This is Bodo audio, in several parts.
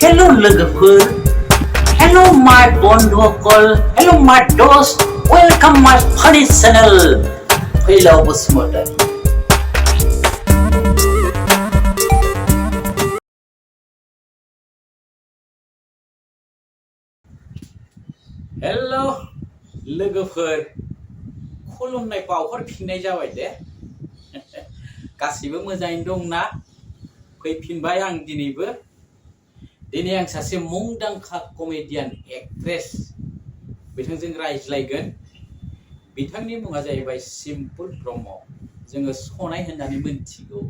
Hello लोगोफोर, Hello my बन्धुफोर, Hello my दोस्त, Welcome my funny channel. फैलाव बसुमतारी। Hello लोगोफोर, खुलुमनाय बावहरफिननाय जाबाय दे। गासिबो मोजाङैनो दंना? फैफिनबाय आं दिनैबो। दिनै आं सासे मुंदांखा कमेडियान एक्ट्रेस बिथांजों रायज्लायगोन। बिथांनि मुङा जाहैबाय सिम्पोल ब्रह्म। जोङो सनाय होननानै मिथिगौ।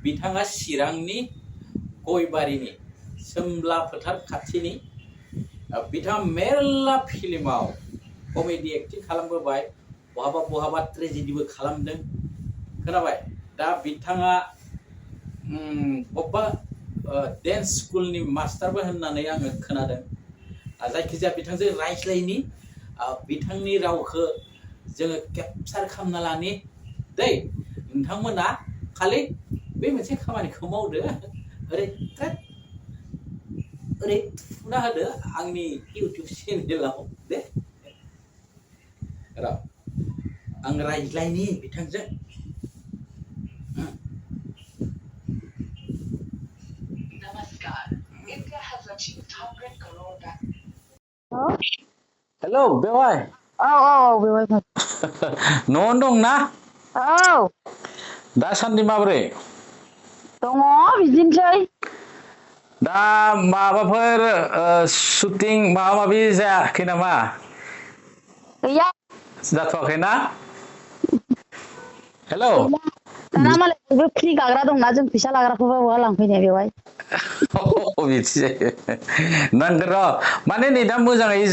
बिथाङा चिरांनि गयबारिनि सोमब्ला फोथार खाथिनि। बिथाङा मेरला फिल्माव कमेडि एक्टिं खालामबोबाय, बहाबा ट्रेजेडिबो खालामदों। खोनाबाय? दा बिथाङा बबेबा डेन्स स्कुलनि मास्टारबो होननानै आङो खोनादों। जायखिजाया बिथांजों रायज्लायनि, बिथांनि रावखौ जोङो केपचार खालामना लानि दै। नोंथांमोना खालि बे मोनसे खामानिखौ मावदो, ओरै थुना होदो आंनि इउटिउब चेनेलाव दे। र' आं रायज्लायनि बिथांजों। हेलौ बेवाय। औ बेवाय। न'आवनो दंना? औ दासान्दि माबोरै? दङ बिदिनोसै। दा माबाफोर शुटिं माबा माबि जायाखै नामा? गैया। जाथ'वाखैना? हेलौ। गैया दाना मालाय बयबो फ्रि गाग्रा दंना, जों फैसा लाग्राखौबा बहा लांफैनो बेवाय। बिदि जायो। नांगौ र', माने नै दा मोजाङै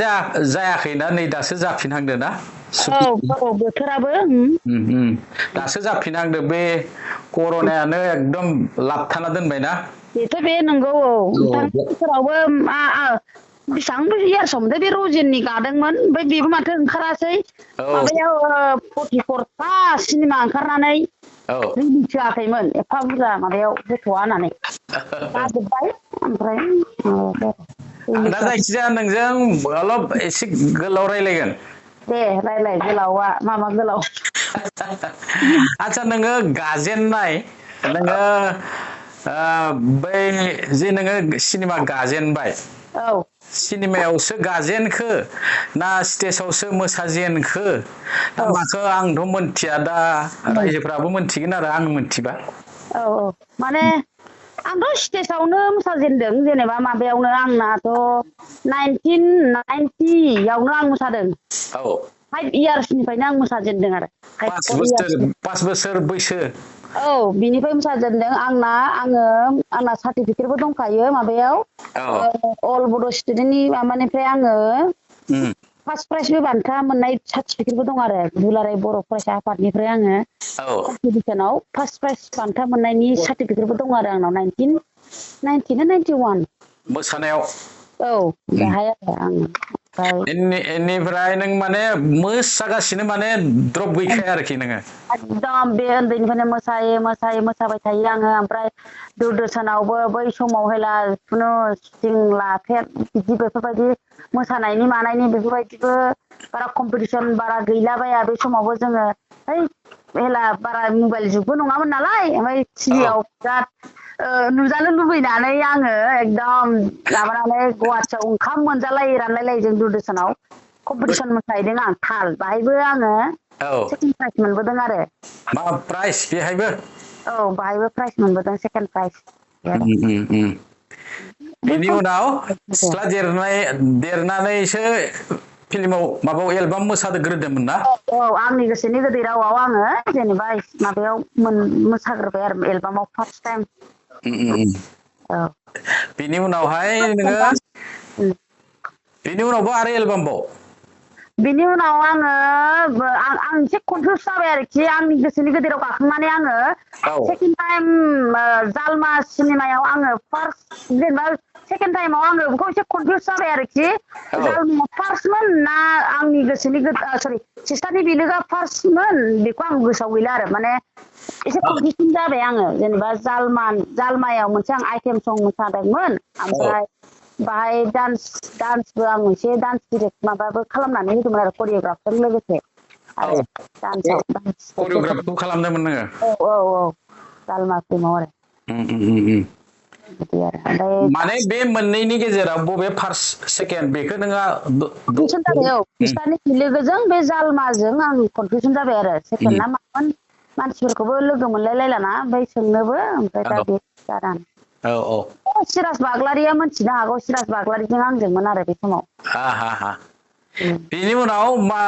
जायाखैना, नै दासो जाफिनहांदों ना? औ बोथोराबो। दासो जाफिनहांदों, बे कर'नायानो एकदम लाबथाना दोनबायना। बेथ' बे नंगौ। औ थांनाय बोसोरावबो बेसेबां इयार्सआव मोनथाय बे रजेननि गादोंमोन, ओमफ्राय बेबो माथो ओंखारासै। औ माबायाव 44 ता सिनेमा ओंखारनानै औ रिलिज होआखैमोन, एफा बुरजा माबायाव होथ'वा होननानै। जाजोब्बाय ओमफ्राय दा जायखिजाया नोंजों अलप एसे गोलाव रायलायगोन। दे रायलाय, गोलावा मा गोलाव। आच्छा, नोङो गाजेननाय, नोङो बै जे नोङो सिनेमा गाजेनबाय, औ सिनेमायावसो गाजेनखो ना स्टेजावसो मोसाजेनखो ना औ माखो आंथ' मोनथिया, दा रायजोफ्राबो मोनथिगोन आरो आं मोनथिबा। औ माने आंथ' स्टेजावनो मोसाजेनदों, जेनेबा माबायावनो आंनाथ' 1990 आवनो आं मोसादों। औ 5 इयार्सनिफ्रायनो आं मोसाजेनदों आरो 4 इयार्स। 5 बोसोर बैसो। औ बिनिफ्राय मोसाजेनदों। आंना सार्टिफिकेटबो दंखायो माबायाव, औ अल बड' स्टुडेन्टनि माबानिफ्राय आङो उम फार्स्ट प्राइजबो बान्था मोननाय सार्टिफिकेटबो दं आरो दुलाराय बर' फरायसा आफादनिफ्राय आङो औ कम्पिटिसनाव फार्स्ट प्राइज बान्था मोननायनि सार्टिफिकेटबो दं आरो आंनाव। 1990 ना 91 मोसानायाव। औ बेहाय आरो आङो ओमफ्राय बेनिफ्राय नों माने मोसागासिनो, माने द्रप गैखाया आरोखि नोङो। एकदम बे उन्दैनिफ्रायनो मोसाबाय थायो आङो। ओमफ्राय दुरदर्शनावबो बै समाव हेला खुनु शुटिं लाफेर बिदि बेफोरबायदि मोसानायनि मानायनि बेफोरबायदिबो बारा कम्पिटिसन बारा गैलाबाया। बे समावबो जोङो हेला बारा मबाइल जुगबो नङामोन नालाय, ओमफ्राय औ टिभियाव बिराद नुजानो लुबैनानै आङो एकदम माबानानै गुवाहाटियाव ओंखाम मोनजालायै रानलायलायै जों दुरदर्शनाव कम्पिटिसन मोसाहैदों आं ताल। बाहायबो आङो औ सेकेन्ड प्राइज मोनबोदों आरो। मा प्राइज बेहायबो? औ बाहायबो प्राइज मोनबोदों, सेकेन्ड प्राइज। बै बेनि उनाव सम सिख्ला देरनानैसो फिल्माव माबायाव एलबाम मोसाग्रोदोंमोन ना? औ आंनि गोसोनि गोदै रावआव आङो जेनेबा माबायाव मोसाग्रोबाय आरो एलबामाव फार्स्ट टाइम। औ बेनि उनावहाय नोङो, बेनि उनावबो आरो एलबामबाव? बिनि उनाव आं एसे कनफिउस जाबाय आरोखि, आंनि गोसोनि गोदै राव गाखांनानै आङो औ सेकेन्ड टाइम जालमा सिनेमायाव आङो फार्स्ट जेनेबा सेकेन्ड टाइमाव आङो बेखौ एसे कनफिउस जाबाय आरोखि जालमाया फार्स्टमोन ना आंनि गोसोनि सरि सिस्टारनि बिलोगा फार्स्टमोन बेखौ आं गोसोआव गैला आरो माने एसे कनफिउसन जाबाय आङो जेनेबा जालमायाव मोनसे आं आइटेम सं मोसादोंमोन ओमफ्राय बाहाय डान्सबो आं मोनसे डान्स डिरेक्ट माबाबो खालामनानै होदोंमोन आरो करिय'ग्राफजों लोगोसे आरो डान्सआव करिय'ग्राफखौ खालामदोंमोन नोङो औ जालमा फिल्माव आरो बिदि आरो ओमफ्राय माने बे मोननैनि गेजेराव बबे फार्स्ट सेकेन्ड बेखौ नोङो कनफिउसन जाबाय सिस्टारनि बिलोगोजों बे जालमाजों आं कनफिउसन जाबाय आरो सेकेन्डना मामोन मानसिफोरखौबो लोगो मोनलायलायलाना ओमफ्राय सोंनोबो ओमफ्राय दा बे जादों सिराज बाग्लारिया मोनथिनो हागौ सिराज बाग्लारिजों आंजोंमोन आरो बे समाव बेनि उनाव मा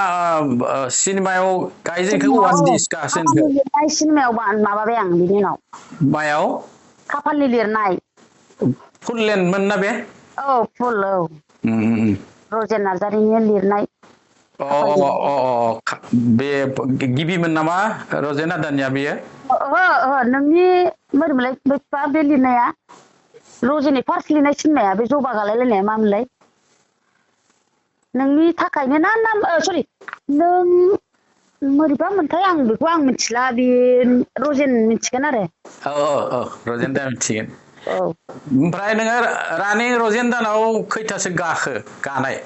सिनेमायाव गायजेनखौ वान डिसकासन लिरनाय सिनेमायाव माबाबाय आं बिनि उनाव मायाव खाफालनि लिरनाय फुल लेन्थमोन ना बे फुल रजेन नार्जारिनि लिरनाय बे गिबिमोन नामा रजेन नार्जारिनिया बेयो नोंनि मोरैमोनलाय बे लिरनाया रजेननि फार्स्ट लिरनाय सिनेमाया बे जबा गालायलायनाया मामोनलाय नोंनि थाखायनो ना सरि नों मोरैबा मोनथाय आं बेखौ आं मिथिला बे रजेन मिथिगोन आरो रजेन दा मिथिगोन ओमफ्राय नोङो रानि रजेन दानाव खैथासो गानाय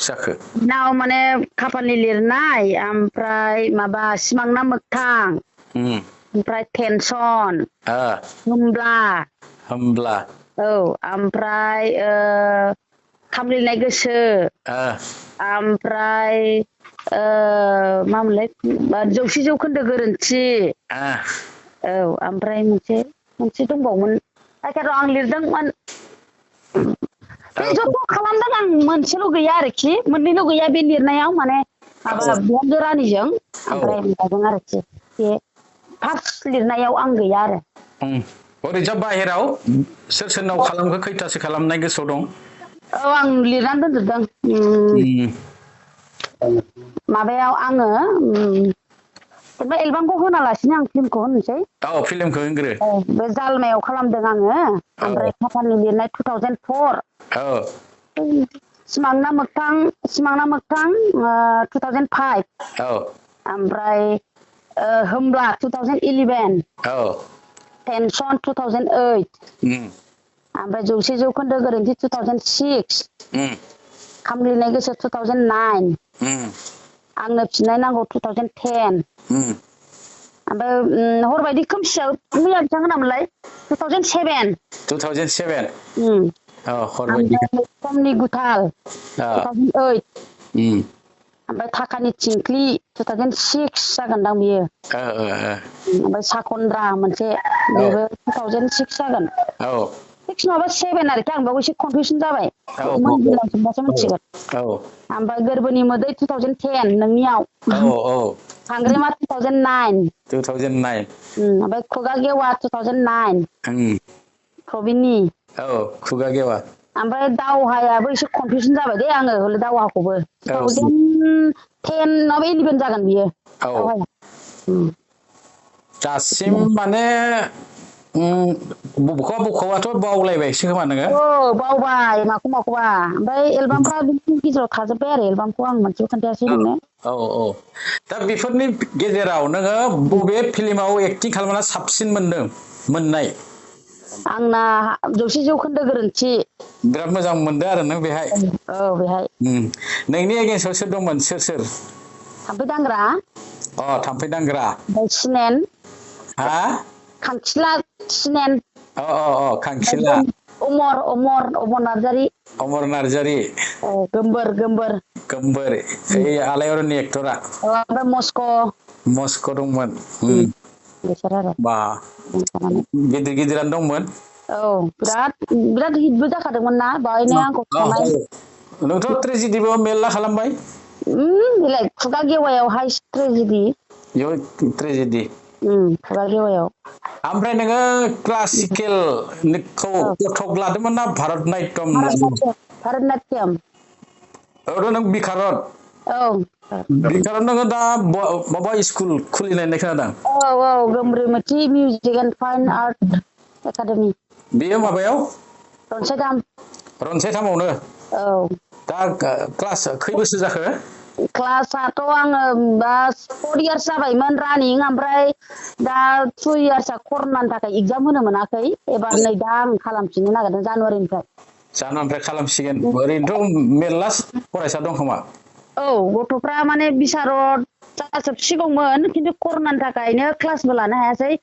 जाखो नाव माने खाफालनि लिरनाय ओमफ्राय माबा सिमां ना मोगथां ओमफ्राय टेनसन होमब्ला ओमफ्राय खामलिनाय गोसो ओमफ्राय मामोनलाय 100 जौखोन्दो गोरोन्थि ओमफ्राय मोनसे दंबावोमोन जायखिया आं लिरदोंमोन बे जब खालामदों आं मोनसेल' गैया आरोखि मोननैल' गैया बे लिरनायाव माने माबा बिहामजो रानिजों ओमफ्राय माबाजों आरोखि बे फार्स्ट लिरनायाव आं गैया आरो ओरैजा बाहेराव सोरनाव खालामखो खैथासो खालामनाय गोसोआव दं आं लिरनानै दोनजोबदों माबायाव आङो बे एलबामखौ होनालासिनो आं फिल्मखौ होननोसै फिल्मखौ होनग्रो बे जालमायाव खालामदों आङो ओमफ्राय खाफालनि लिरनाय 2004 सिमां ना मोगथां 2005 ओमफ्राय होमब्ला 2011 टेनसन 2008 ओमफ्राय 100 जौखोन्दो गोरोन्थि 2006 खामलिनाय गोसो 2009 आंनो फिननाय नांगौ 2010 ओमफ्राय हरबायदि खोमसियाव मैया बिथां होनामोनलाय 2007 समनि गुथाल 2008 ओमफ्राय थाखानि थिंख्लि 2006 जागोनदां बियो ओमफ्य साखन्द्रा मोनसे बेबो 2006 जागोन 6 नङाबा 7 आरोखि आं बेयाव एसे कनफिउसन जाबाय मोनबासो मिथिगोन ओमफ्राय गोरबोनि मोदै 2010 नोंनियाव सांग्रेमा 2009 ओमफ्य खुगा गेवा 2009 प्रबिननि खुगा गेवा ओमफ्राय दावहायाबो एसे कनफिउसन जाबाय दे आङो हले दावहाखौबो 2010 नङाबा 11 जागोन बियो दावहाया दासिम माने बखौबाथ' बावलायबायसो खोमा नोङो बावबाय माखौबा ओमफ्राय एलबामफ्रा बिनि गेजेराव थाजोब्बाय आरो एलबामखौ आं मोनसेबो खोन्थायासै नोंनो दा बेफोरनि गेजेराव नोङो बबे फिल्माव एक्टिं खालामना साबसिन मोननाय आंना 100 जौखोन्दो गोरोन्थि बिराद मोजां मोनदों आरो नों बेहाय बेहाय नोंनि एगेन्स्टआव सोर दंमोन सोर थाम्फै दांग्रा थाम्फै दांग्रा सिनेन खांखिला सिनेन खांखिला अमर नार्जारि गोमबोर आलायारननि एक्टरा ओमफ्राय मस्क' दंमोन बिसोर आरो बा गिदिरानो दंमोन बिराद हिटबो जाखादोंमोन ना बाहायनो आंखौ नोंथ' ट्रेजेडिबो मेरला खालामबाय बेलाय खुगा गेवायाव हाइस्ट ट्रेजेडि खुगा गेवायाव ओमफ्राय नोङो क्लासिकेलखौ कथक लादोंमोन ना भारतनाट्यम भारतनाट्यम नों बिखारत नोङो दा माबा स्कुल खुलिनाय खोनादों गोमब्रिमथि music and fine art academy बेयो माबायाव रनसायथामावनो औ दा क्लास खै बोसोर जाखो क्लासाथ' आङो दा 4 इयार्स जाबायमोन रानिं ओमफ्राय दा 2 इयार्सआ कर'नानि थाखाय एगजाम होनो मोनाखै एबार नै दा आं खालामफिननो नागिरदों जानुवारिनिफ्राय जानुवारिनिफ्राय खालामसिगोन ओरैनोथ' मेरला फरायसा दं खोमा औ गथ'फ्रा माने बिसारद जाजोबसिगौमोन खिन्थु कर'नानि थाखायनो क्लासबो लानो हायासै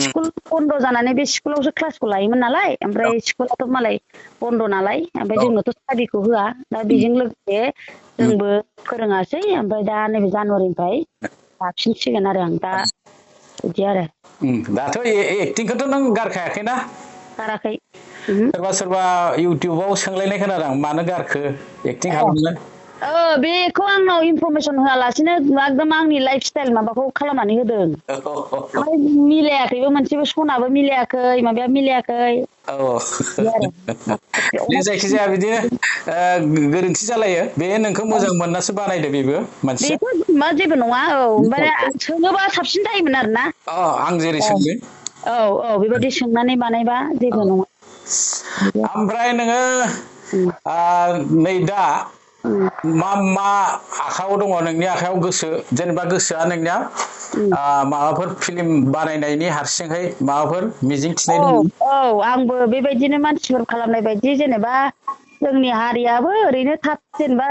स्कुल बन्द' जानानै बे स्कुलावसो क्लासखौ लायोमोन नालाय ओमफ्राय स्कुलाथ' मालाय बन्द' नालाय ओमफ्राय जोंनोथ' स्टाडिखौ होआ दा बेजों लोगोसे जोंबो फोरोङासै ओमफ्राय दा नैबे जानुवारिनिफ्राय लाफिनसिगोन आरो आं दा बिदि आरो दाथ' एक्टिंखौथ' नों गारखायाखैना गाराखै सोरबा सोरबा इउटुबाव सोंलायनाय खोनादों मानो गारखो एक्टिं खालामनो बेखौ आंनाव इनफरमेसन होआलासिनो एकदम आंनि लाइफ स्टाइल माबाखौ खालामनानै होदों ओमफ्राय मिलायाखैबो मोनसेबो सनाबो मिलायाखै माबाया मिलायाखै बे जायखिजाया बिदिनो गोरोन्थि जालायो बे नोंखौ मोजां मोननासो बानायदो बेबो मानसिया बेथ' मा जेबो नङा औ ओमफ्राय सोङोबा साबसिन जायोमोन आरो ना आं जेरै सोंदों औ बेबायदि सोंनानै बानायबा जेबो नङा ओमफ्राय नोङो नै दा मा आखायाव दङ नोंनि आखायाव गोसो जेनेबा गोसोआ नोंनिया माबाफोर फिल्म बानायनायनि हारसिंहै माबाफोर मिजिं थिनाय दङ आंबो बेबायदिनो मानसिफोर खालामनाय बायदि जेनेबा जोंनि हारियाबो ओरैनो थाब जेनेबा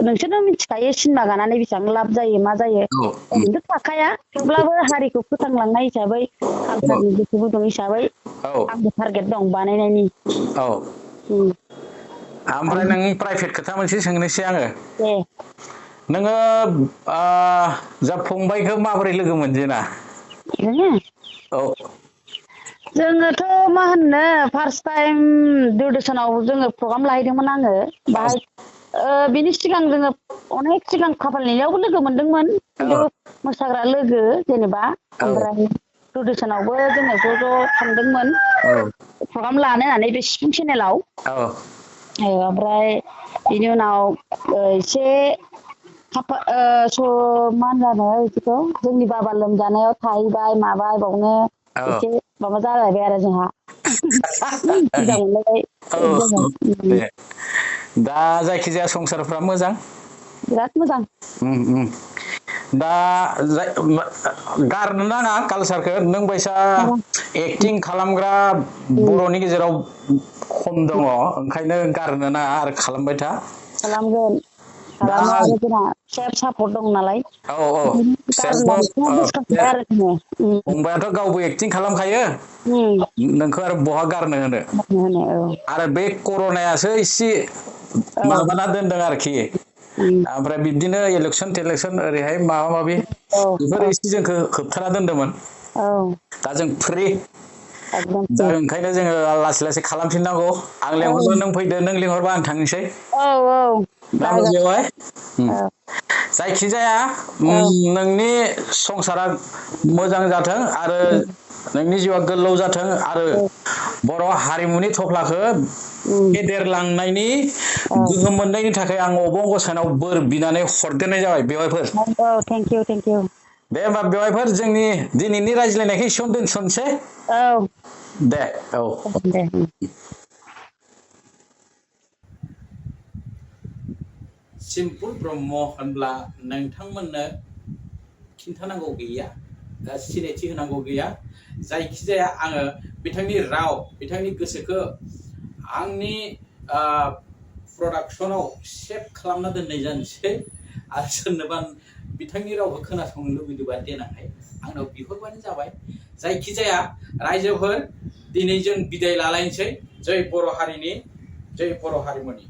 नोंसोरनो मिथिखायो सिनेमा गानानै बेसेबां लाब जायो मा जायो ओरैनोथ' थाखाया थेवब्लाबो हारिखौ फोथांलांनाय हिसाबै कालसारनि गोसो गुदुं हिसाबै आंबो टारगेट दं बानायनायनि ओमफ्राय नों प्राइभेट खोथा मोनसे सोंनोसै आङो दे नोङो जा फंबायखौ माबोरै लोगो मोनजेना जोङोथ' मा होननो फार्स्ट टाइम दुरदर्शनाव जोङो प्रग्राम लाहैदोंमोन आङो बाहाय बिनि सिगां जोङो अनेक सिगां खाफालनियावबो लोगो मोनदोंमोन खिन्थु मोसाग्रा लोगो जेनेबा ओमफ्राय दुरदर्शनावबो जोङो ज' थांदोंमोन प्रग्राम लानो होननानै बे सिफुं चेनेलाव ओमफ्राय बिनि उनाव एसे मा होनो बिदिखौ जोंनि बाबा लोमजानायाव थाहैबाय माबाय बावनो एसे माबा जालायबाय आरो जोंहा मोजां मोनलायबाय दा जायखिजाया संसारफ्रा मोजां बिराद मोजां दा गारनो नाङा कालसारखौ नों बायसा एक्टिं खालामग्रा बर'नि गेजेराव खम दङ ओंखायनो गारनो नाङा आरो खालामबाय था खालामगोन खालामो आरो जोंहा सेल्फ सापर्ट दं नालाय फंबायाथ' गावबो एक्टिं खालामखायो नोंखौ आरो बहा गारनो होनो आरो बे कर'नायासो इसे माबाना दोनदों आरोखि ओमफ्राय बिब्दिनो इलेकसन ओरैहाय माबा माबि बेफोर एसे जोंखौ होबथाना दोन्दोंमोन दा जों फ्रि दा ओंखायनो जोङो लासै लासै खालामफिननांगौ आं लेंहरबा नों फैदो नों लेंहरबा आं थांनोसै दा बेवहाय जायखिजाया नोंनि संसारा मोजां जाथों आरो नोंनि जिउआ गोलाव जाथों आरो बर' हारिमुनि थफ्लाखौ फेदेरलांनायनि गोहो मोननायनि थाखाय आं अबं गसाइनाव बोर बिनानै हरदेरनाय जाबाय बेवहायफोर थेंक इउ दे होमबा बेवहायफोर जोंनि दिनैनि रायज्लायनायखौ एसेयावनो दोनथ'नोसै दे दे सिम्पुल ब्रह्म होनब्ला नोंथांमोननो खिन्थानांगौ गैया सिनायथि होनांगौ गैया जायखिजाया आङो बिथांनि राव बिथांनि गोसोखौ आंनि प्रडाक्सनाव सेभ खालामना दोननाय जानोसै आरो सोरनोबा बिथांनि रावखौ खोनासंनो लुबैदोंबा देनांहाय आंनाव बिहरबानो जाबाय जायखिजाया रायजोफोर दिनै जों बिदाय लालायनोसै जय बर' हारिनि जय बर' हारिमुनि